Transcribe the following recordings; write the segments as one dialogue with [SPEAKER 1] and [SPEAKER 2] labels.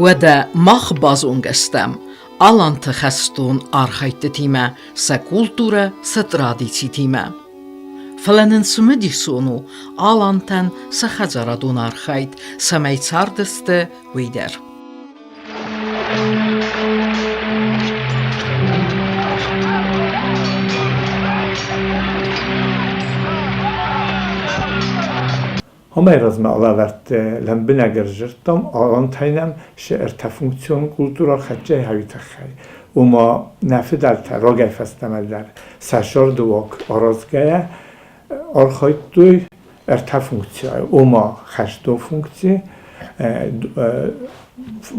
[SPEAKER 1] Уӕдӕ мах базонгӕ стӕм аланты хӕстон архӕйдтытимӕ, сӕ культурӕ, сӕ традицитимӕ. Фӕлӕ нын цымыдисон у алантӕн сӕ хӕдзарадон архайд, цӕмӕй цардысты, уый дӕр.
[SPEAKER 2] Амӕй размӕ алӕвӕрдты лӕмбынӕг ӕрзырдтам алантӕй нӕм се ӕртӕфункцион культура хӕццӕ хауи тыххӕй. Ома нӕ фыдӕлтӕ рагӕй фӕстӕмӕ дӕр сӕ зӕрдыуаг аразгӕйӕ архайдтой ӕртӕ функцийӕ. Ома хӕстон функци,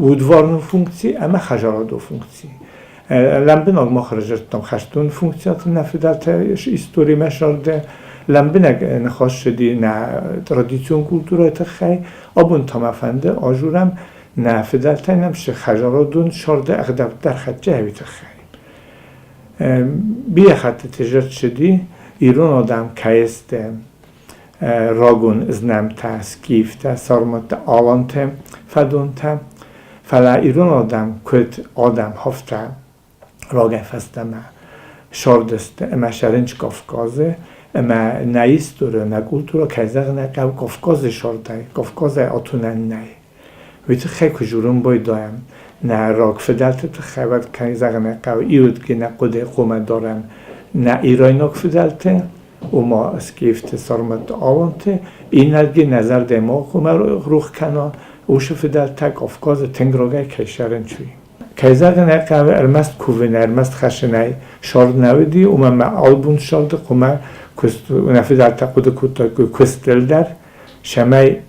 [SPEAKER 2] удварнон функци ӕмӕ хӕдзарадон функци. Лӕмбынӕг мах ӕрзырдтам хӕстон функциаты нӕ фыдӕлтӕ историмӕ сӕрды. Лӕмбынӕг ныхас цыди нӕ традицион культурӕйы тыххӕй. Абон та мӕ фӕнды ажурӕм нӕ фыдӕлтӕй нӕм цы хӕдзарадон сӕрды ӕгъдӕуттӕ ӕрхӕццӕ, уый тыххӕй. Бирӕ хӕттыты зӕрд цыди, ирон адӕм кӕй сты рагон знӕмтӕ, скифтӕ, сарматтӕ, алантӕ, фӕдонтӕ. Фӕлӕ ирон адӕм куыд адӕм хафта рагӕй фӕстӕмӕ сардысты ӕмӕ сӕрынч Кавказы, ӕмӕ нӕ истори, нӕ культурӕ, кӕй зӕгъын ӕй хъӕуы, Кавказы сардӕй, Кавказӕй атонӕн нӕй. Уый тыххӕй куы дзурын байдайӕм нӕ рагфыдӕлты тыххӕй, уӕд, кӕй зӕгъын ӕй хъӕуы, ирудги нӕ хъуыды хъуамӕ дарӕм нӕ ирайнаг фыдӕлты, ома скифты, сарматты, аланты, иннӕрдги нӕ зӕрдӕ ма хъуамӕ рух кӕна, уыцы фыдӕлтӕ Кавказы тынг рагӕй кӕй сӕрынчуй. Кӕй зӕгъын ӕй хъӕуы, ӕрмӕст кувын, ӕрмӕст хӕссынӕй сӕрд нӕ уыди, уымӕн ӕмӕ албон сӕрды хъуамӕ куыст, нӕ фыдӕлтӕ хъуыды кодтой куыстыл дӕр, цӕмӕй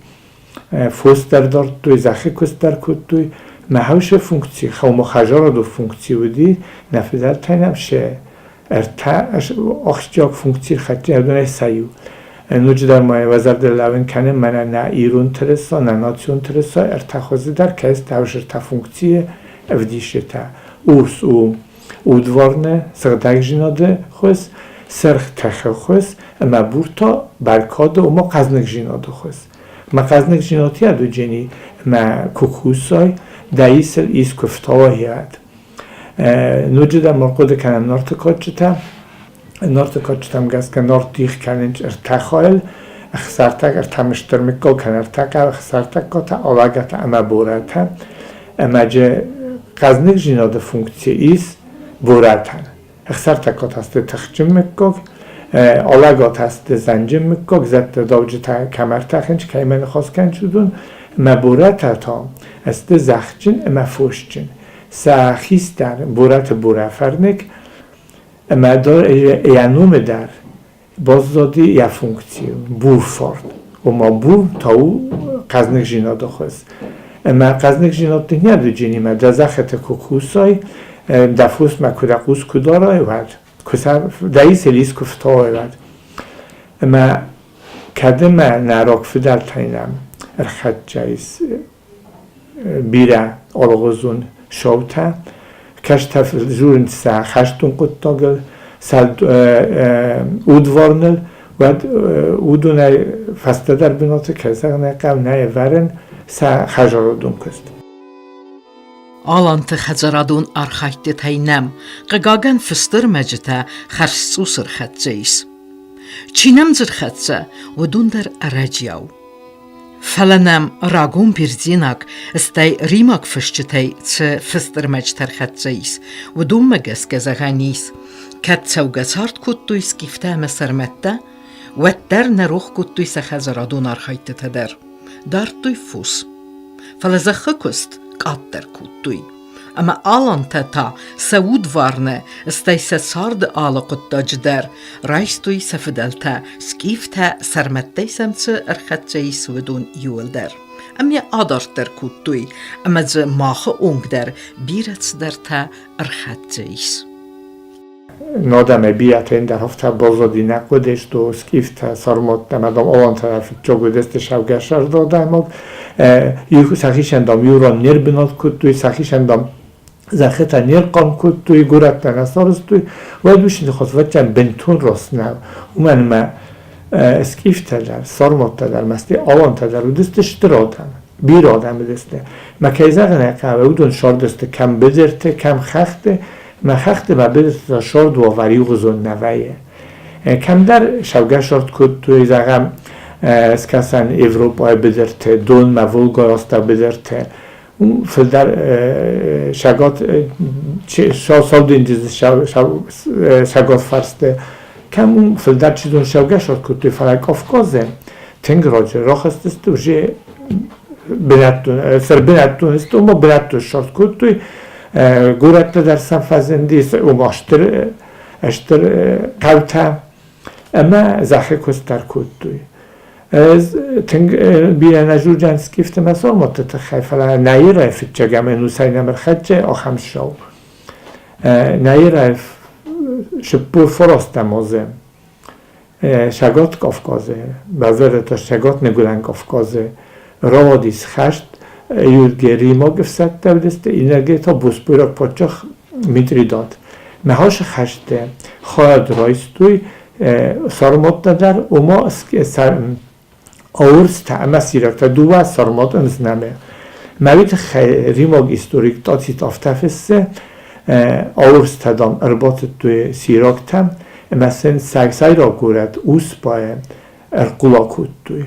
[SPEAKER 2] фос дӕр дардтой, зӕххы куыст дӕр кодтой. Мӕ хӕусы функци, хъӕумӕ хӕдзарадон функци уыди, нӕ фыдӕлтӕй нӕм се ӕртӕ ахсджиаг функци хӕццӕ сӕ иу. Ноджыдӕр ма йӕ зӕрдыл лӕууын кӕнын, мӕнӕ нӕ ирон тырыса, нӕ национ тырыса ӕртӕ хуызы дӕр кӕй сты ӕвзӕртӕ функцийы ӕвдисджытӕ. Урс у удварны, сыгъдӕгдзинады хуыз, сырх тыхы хуыз ӕмӕ бур та бӕркады, ома хъӕзныгдзинады хуыз. Мӕ хъӕзныгдзинад ядуджени мӕ кукусай, дӕисыл ис куывтауа хиад. Ноджыдӕр ма хъуыды кӕнӕм Нарты кадджытӕ. Нарты кадджытӕм гӕсгӕ Нарт дих кӕнынц ӕртӕ хайыл, ӕхсӕртӕг, ӕртӕ мыстыр мыггаг кӕнӕ ӕртӕ хъӕуы, ӕхсӕртӕггатӕ, Алӕгатӕ ӕмӕ Борӕтӕ. Ӕмӕ джы хъӕзныгдзинады функци ис Борӕтӕн. Ӕхсӕртӕггатӕ сты тыхджын мыггаг, Алӕгатӕ сты зӕнджын мыггаг, зӕдтӕ, дауджытӕ кӕм ӕртӕхынц, кӕимӕ ныхас кӕнынц, уыдон. Ӕмӕ Борӕтӕ та сты зӕхджын ӕмӕ фосджын. Сӕ хистӕр Борӕты Бурӕфӕрныг ӕмӕ йӕ номы дӕр баззади йӕ функци бурфарн. Ома бур та у хъӕзныгдзинады хуыз. Ӕмӕ хъӕзныгдзинад не дуджинимӕ дӕ зӕххыты куы кусай, дӕ фосмӕ куы дӕ хъус куы дарай, уӕд куы сӕ дӕ исыл искуы фтауай, уӕд. Ӕмӕ кӕдымӕ нӕ рагфыдӕлтӕй нӕм ӕрхӕццӕ ис бирӕ алыгъуызон шоутӕ. Кӕстӕр дзурынц сӕ хӕстон хъуыддагыл, сӕ удварныл, уӕд уыдонӕй фӕстӕдӕр бынаты кӕй зӕгъын ӕй хъӕуы, нӕ ӕвӕрын сӕ хӕдзарадон куыст.
[SPEAKER 1] Аланты хӕдзарадон архайдтытӕй нӕм, хъыгагӕн, фысты ӕрмӕджытӕ хӕрзцъус ӕрхӕццӕ ис. Чи нӕм дзы рхӕццӕ, уыдон дӕр ӕрӕджиау. Фӕлӕ нӕм рагон бердзенаг, стӕй римаг фысджытӕй цы фыст ӕрмӕджытӕ ӕрхӕццӕ ис, уыдонмӕ гӕсгӕ зӕгъӕн ис, кӕд цӕугӕцард кодтой скифтӕ ӕмӕ сӕрмӕттӕ, уӕддӕр нӕ рох кодтой сӕ хӕдзарадон архӕйдтытӕ дӕр. Дардтой фос. Фӕлӕ зӕххы куыст къаддӕр кодтой. Ӕмӕ алантӕ та сӕ удварны, стӕй сӕ царды алы хъуыддаджы дӕр райстой сӕ фыдӕлтӕ, скифтӕ, сӕрмӕттӕй сӕм цы ӕрхӕццӕ ис, уыдон иуылдӕр. Ӕмӕ адарддӕр кодтой, ӕмӕ дзы махы онг дӕр бирӕ цыдӕртӕ ӕрхӕццӕ ис.
[SPEAKER 2] Нодаме biatén hafta bozodinek odéstó skifte szarmot nem alantara csogodeszte savgásardodamok. Szakisendam juran nirbinat kuttui, szakisendam زختا نيرقم كتوي قرات نصارستوي ودوش نخص وچن بنتون رسنا ومن ما اسكيفتلر صرمتلر مستي ألانتلر ودستش ترادم Бирӕ адӕм уыдысты. Мӕ кӕй зӕгъын ӕй хъӕуы, уыдон сордысты кӕм быдырты, кӕм хӕхты, мӕ хӕхты мӕ быдырты та сорд уавӕр иугъуызон нӕ вӕййы. Кӕмдӕр сӕугӕ сорд кодтой, зӕгъӕм, Скӕсӕн Европӕйы быдырты, Донмӕ, Волгӕйы астӕу быдырты. Фылдӕр сагат Сау денджызы сагат фӕрсты кӕм уым фылдӕр чи зоны сӕугӕ сорд кодтой, фӕлӕ Кавказы тынг раджы рахызтысты уже бынӕттон, сӕрбынӕттон сты, ома бынӕттон сорд кодтой. Горӕттӕ дӕр сӕм фӕзындис, ома стыр стыр хъӕутӕ ӕмӕ зӕххы куыст дӕр кодтой. Ӕз тынг бирӕ нӕ зурджан скифты мӕ сормотты тыххӕй, фӕлӕ Наирӕ фыццӕгӕм ӕнусӕй нӕм ӕрхӕццӕ ахӕм шоу. Наирӕ шыппур форостӕм азы Цӕгат Кавказы, бавӕрдта Цӕгат-Ныгуылӕн Кавказы рауадис хӕст, иуге римаг ӕфсӕдтӕ уыдысты, иннӕге та боспойраг паддзах Митридат. Мӕхасы хӕсты хайад райстой сарматтӕ дӕр, ома аурстӕ ӕмӕ сирӕгтӕ дыууӕ сармат ӕмзнӕмы. Мӕ уый тыххӕй римаг историк Тацит афтӕ фыссы, аурстӕ, дам, ӕрбацыдтой сирӕгтӕм ӕмӕ сын сӕ сӕйраг горӕт Успайы ӕрхъула кодтой.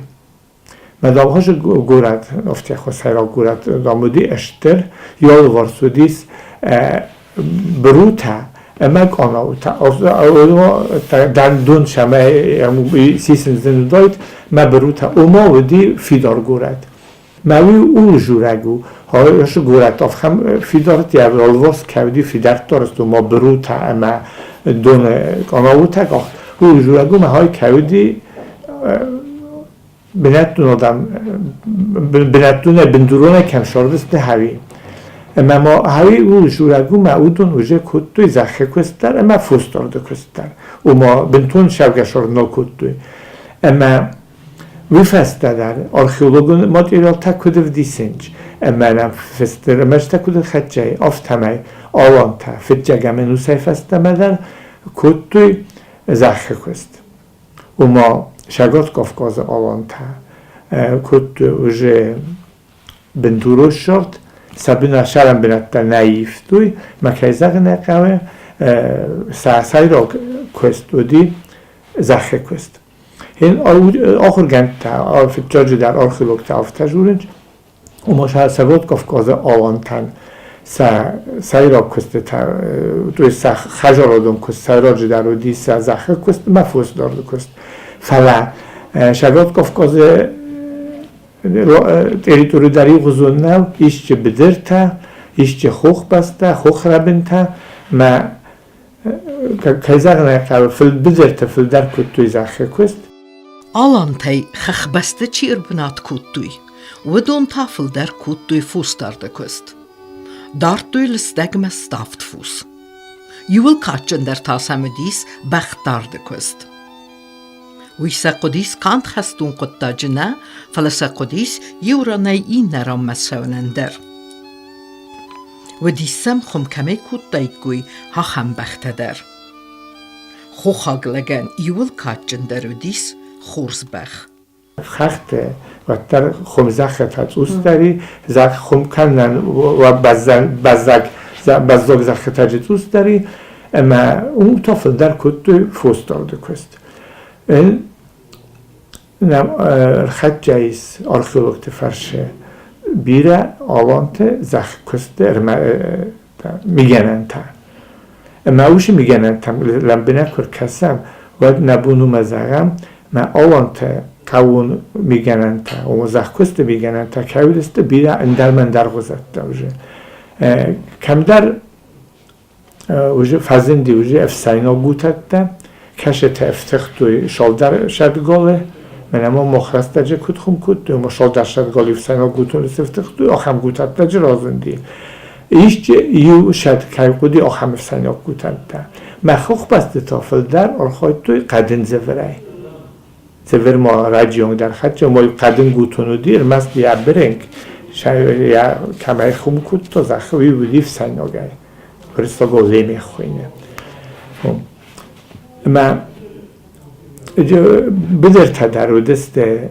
[SPEAKER 2] Мӕ Дамхуызы горӕт, афтӕ сӕйраг горӕт, дам, уыди стыр, йӕ алыварс уыдис бырутӕ ӕмӕ къанаутӕ. Дон сӕмӕ сисын зын уыдаид, мӕ бырутӕ. Ома уыди фидар горӕт. Мӕ уый ууыл дзурӕг у, ацы горӕт ахӕм фидартӕ алыварс кӕй уыди фидӕрттӕ арӕзт, ома бырутӕ ӕмӕ доны къанаутӕ къахт. Ууыл дзурӕг у, мӕ хай кӕй уыди бынӕттон адӕм бынӕттонӕй бындуронӕй кӕм сардысты хӕуи. Ӕмӕ ма хӕуи ууыл дзурӕг у, мӕ уыдон уже кодтой зӕххы куыст дӕр ӕмӕ фосдарды куыст дӕр. Ома бынтон сӕвгӕсард нал кодтой. Ӕмӕ уый фӕстӕ дӕр археологон материалтӕ куыд ӕвдисынц, ӕмӕ нӕм фысты ӕрмӕстӕ куыд ӕрхӕццӕ, афтӕмӕй алантӕ фыццӕгӕм ӕнусӕй фӕстӕмӕ дӕр кодтой зӕххы куыст. Ома Цӕгат Кавказы алантӕ кодтой уже бындурон ссард, сӕ сӕрӕн бынӕттӕ нӕ ивтой, мӕ кӕй зӕгъын ӕй хъӕуы, сӕ сӕйраг куыст уыди зӕххы куыст. Ахуыргӕндтӕ, фыццаджыдӕр археологтӕ афтӕ дзурынц, ома сӕ Цӕгат Кавказы алантӕн сӕ сӕйраг куыстытӕ, то есть сӕ хӕдзарадон куыст сӕйраджыдӕр уыди сӕ зӕххы куыст ӕмӕ фосдарды куыст. Фӕлӕ Цӕгат Кавказы территори дӕр иугъуызон нӕу, исчи быдыртӕ, исчи хохбӕстӕ, хохрӕбынтӕ, мӕ кӕй зӕгъын ӕй хъӕуы, быдырты фылдӕр кодтой зӕххы куыст.
[SPEAKER 1] Алантӕй хӕхбӕсты чи ӕрбынат кодтой, уыдон та фылдӕр кодтой фосдарды куыст. Дардтой лыстӕгмӕ ставд фос. Иууыл кадджындӕр та сӕм уыдис бӕхдарды куыст. Уый сӕ хъуыдис канд хӕстон хъуыддаджы нӕ, фӕлӕ сӕ хъуыдис иу ранӕй иннӕ ранмӕ цӕуынӕн дӕр. Уыдис сӕм, хуым кӕмӕй кодтаиккой, ахӕм бӕхтӕ дӕр. Хохаг лӕгӕн иууыл кадджындӕр уыдис хорз бӕх.
[SPEAKER 2] Хӕхты уӕддӕр хуымзӕххытӕ цъусдӕр и, зӕхх хуым кӕнынӕн баззаг баззог зӕххытӕджы цъусдӕр и, ӕмӕ уым та фылдӕр кодтой фосдарды куыст. Ӕрхӕццӕ ис археологты фӕрсы бирӕ аланты зӕхкуысты мигӕнӕнтӕ. Ӕмӕ уыцы мигӕнӕнтӕм лӕмбынӕг куы ркӕсӕм, уӕд нӕ бон у мӕ зӕгъӕм, мӕ алантӕ хъӕууон мигӕнӕнтӕ, ома зӕхкуысты мигӕнӕнтӕ кӕй уыдысты бирӕ ӕндӕр ӕндӕргъуызӕттӕ уже. Кӕмдӕр уже фӕзынди уже ӕфсӕйнаг гутӕттӕ, кӕсытӕ ӕфтыгътой салдар шадголы, мӕнӕ ма мах рӕстӕджы куыд хуым кодтой, ома салдар шадголы ӕфсӕйнаг гутоны сыфтыгътой, ахӕм гутӕттӕджы разынди. Исчи иу сӕд кӕй хъуыди, ахӕм ӕфсӕйнаг гутӕттӕ. Мӕ хохбӕсты та фылдӕр архайдтой хъӕдын дзывырӕй. Дзывыр ма раджы дӕр хӕццӕ, мой хъӕдын гутон уыди, ӕрмӕст йӕ бырынкъ, йӕ кӕмӕй хуым кодта, зӕххы уый уыди ӕфсӕйнагӕй. Уырыссагау лемех хуыйны. Ӕмӕ быдыртӕ дӕр уыдысты.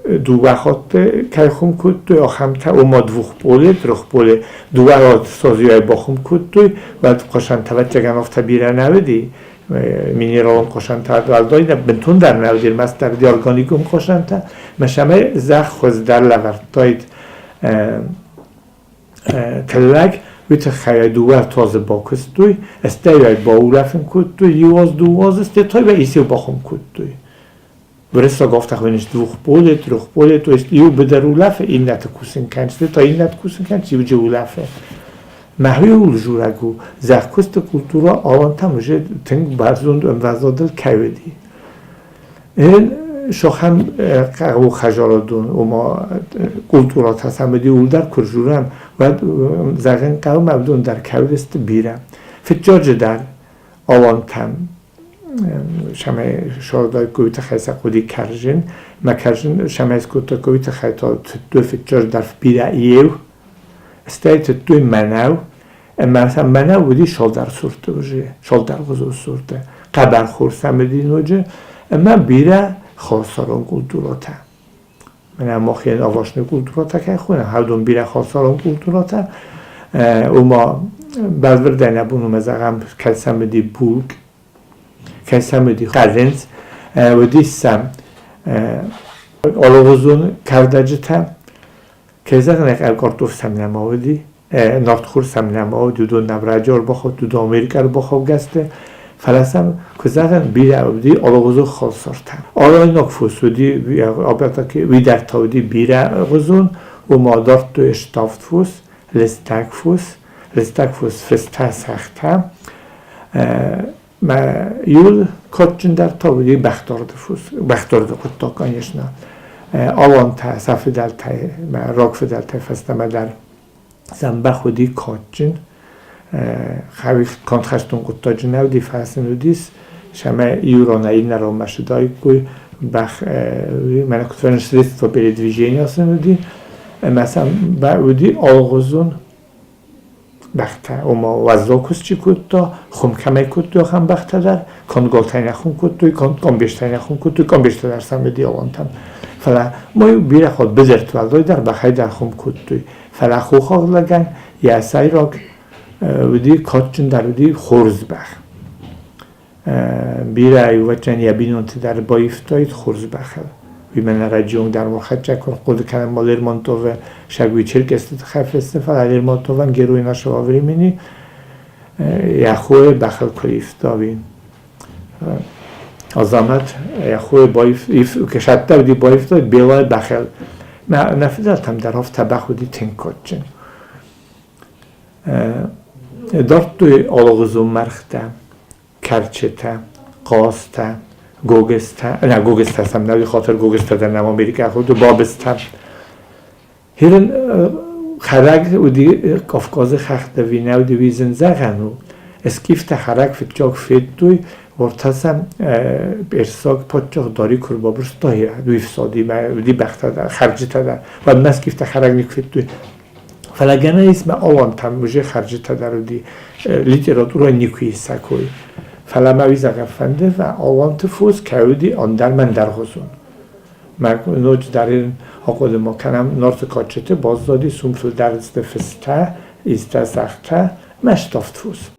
[SPEAKER 2] Дыууӕ хатты кӕй хуым кодтой, ахӕмтӕ, ома двухполе, трехполе, дыууӕ созийӕ бахуым кодтой, уӕд хъусӕнтӕ, ӕвӕццӕгӕн, афтӕ бирӕ нӕ уыди, минералон хъусӕнтӕ уӕлдай нӕ, бынтондӕр нӕ уыди, ӕрмӕстдӕр уыди органикон хъусӕнтӕ, мӕ сӕмӕй зӕхх хуыздӕр лӕвӕрдтаид тыллӕг, уый тыххӕй дыууӕ тазы бакуыстой, стӕй ӕй баулӕфын кодтой, иу аз, дыууӕ азы, стӕй та йӕ бахуым кодтой. Уырыссаг афтӕ хуыйнынц двухполе, трехполе, то есть иу быдыр улӕфы, иннӕты кусын кӕныс, та иннӕты кусын кӕныс, иуджы улӕфы. Мӕхиуыл дзурӕг у, зӕхкуысты культурӕ алантӕм уже тынг бӕрзонд ӕмвӕзадыл кӕй уыди. Сохӕм хъӕуы хӕдзарадон, ома культурӕтӕ сӕм уыди, ууыл дӕр куы рзурӕм, уӕд зӕгъын хъӕуы, мӕ уыдон дӕр кӕй уыдысты бирӕ. Фыццаджы дӕр алантӕм сӕмӕй сордай куйты тыххӕй сӕ хъуыди кӕрзын. Мӕ кӕрзын сӕмӕй скодта куйты тыххӕй та тыдтой фыццаджыдӕр бирӕ еу, стӕй тыдтой мӕнӕу. Ӕмӕ сӕ мӕнӕу уыди шолдар сурты уже, шолдаргъуызон сурты. Хъӕбӕрхор сӕм уыди ноджы ӕмӕ бирӕ халсарон культурӕтӕ. Мӕнӕ мах овощной культурӕтӕ кӕй хонӕм, хӕрдон бирӕ халсарон культурӕтӕ. Ома бӕлвырдӕй нӕ бон у зӕгъӕм, кӕд сӕм уыди булк, кӕд сӕм уыди хъӕдындз, уыди сӕм алыгъуызон кӕрдӕджытӕ. Кӕй зӕгъын ӕй картоф сӕм нӕма уыди, нартхор сӕм нӕма уыди, уыдон нӕм раджы ӕрбахауд, уыдон Америкӕ ӕрбахаугӕ сты. Фӕлӕ сӕм, куы зӕгъын, бирӕ уыди алыгъуызон халсартӕ. Алайнаг фос уыди, опять-таки, уый дӕр та уыди бирӕгъуызон, ома дардтой ставд фос, лыстӕг фос, лыстӕг фос фыстӕ, сӕгътӕ. Мӕ иуыл кадджындӕр та уыди бӕхдарды фос, бӕхдарды хъуыддаг, конечно. Алантӕ сӕ фыдӕлтӕй, мӕ рагфыдӕлтӕй фӕстӕмӕ дӕр сӕм бӕх уыди кадджын. Хъӕуи канд хӕстон хъуыддаджы нӕ уыди, фӕлӕ сын уыдис, сӕмӕ иу ранӕй иннӕ ранмӕ сыдаиккой, бӕх, мӕнӕ куыд фӕныс, средство передвижения сын уыди, ӕмӕ сӕм уыди алыгъуызон бӕхтӕ, ома уӕззау куыст чи кодта, хуым кӕмӕй кодтой, ахӕм бӕхтӕ дӕр, конд галтӕй нӕ хуым кодтой, конд къамбецтӕй нӕ хуым кодтой, къамбецтӕ дӕр сӕм уыди алантӕм. Фӕлӕ ма-иу бирӕ хатт быдырты уӕлдай дӕр бӕхӕй дӕр хуым кодтой. Фӕлӕ хохаг лӕгӕн йӕ сӕйраг уыди, кадджындӕр уыди хорз бӕх. Бирӕ ӕвӕццӕгӕн йӕ бинонты дӕр баивтаид хорз бӕхыл. Уый мӕнӕ раджы дӕр хӕццӕ куы хъуыды кӕнӕм Лермонтовы Сӕгуи Черкесты тыххӕй фыссы, фӕлӕ Лермонтовӕн герой нашего времени йӕ хойы бӕхыл куы ивта, уый. Азамат йӕ хойы сӕттӕ уыди баивта Белайы бӕхыл. Нӕ фыдӕлтӕм дӕр афтӕ бӕх уыди тынг кадджын. Дардтой алыгъуызон мӕргътӕ, кӕрчытӕ, хъазтӕ, гогызтӕ, нӕ гогызтӕ сӕм нӕ хатыр гогызтӕ дӕр нӕм Америкӕ хуыд бабызтӕ. Хирын хӕрӕг уыди Кавказы хӕхты винӕ уыди уый зын зӕгъӕн у. Скифтӕ хӕрӕг фыццаг федтой, уӕртӕ сӕм персаг паддзах Дарий куы ӕрбабырста, уый фсадимӕ уыди бӕхтӕ дӕр, хӕрджытӕ дӕр. Уӕдмӕ скифтӕ хӕрӕг никуы федтой. Фӕлӕ гӕнӕн ис мӕ алантӕм уже хӕрджытӕ дӕр уыди, литературӕ никуы ис сӕ кой. Фӕлӕ мӕ уый зӕгъын фӕнды, аланты фос кӕй уыди ӕндӕр мӕндӕргъуызон. Мӕ ноджы дӕр ын ахъуыды ма кӕнӕм, Нарты кадджыты баззади сум фылдӕр сты фыстӕ, истӕ сӕгътӕ, мӕ ставд фос.